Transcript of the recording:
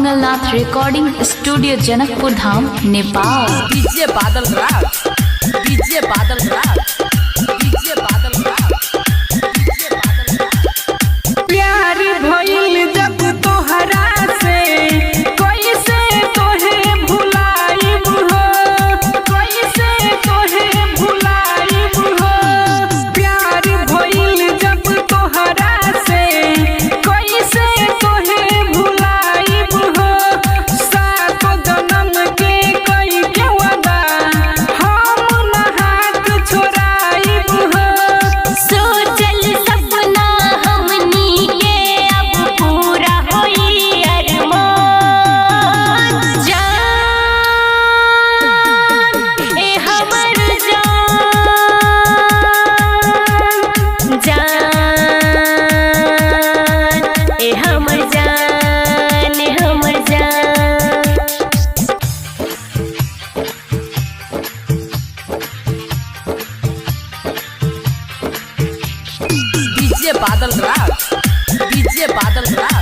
Mangalnath recording studio Janakpur Dham, Nepal. DJ Badal Raj, DJ Badal Raj, DJ Badal Raj, DJ Badal Raj. प्यार भइल जब तोहरा से, कैसे तोहे भुलाइब हो, कैसे तोहे भुलाइब हो। प्यार भइल जब तोहरा से, कैसे तोहे भुलाइब हो। सात जन्म के कई के वादा, हम ना हाथ छोड़ाइब हो। सोचल सपना हमनी के अब पूरा होई अरमान। जान ए हमर जान, जान ए हमर जान, ए हमर जान। DJ Badal Raj, DJ Badal Raj,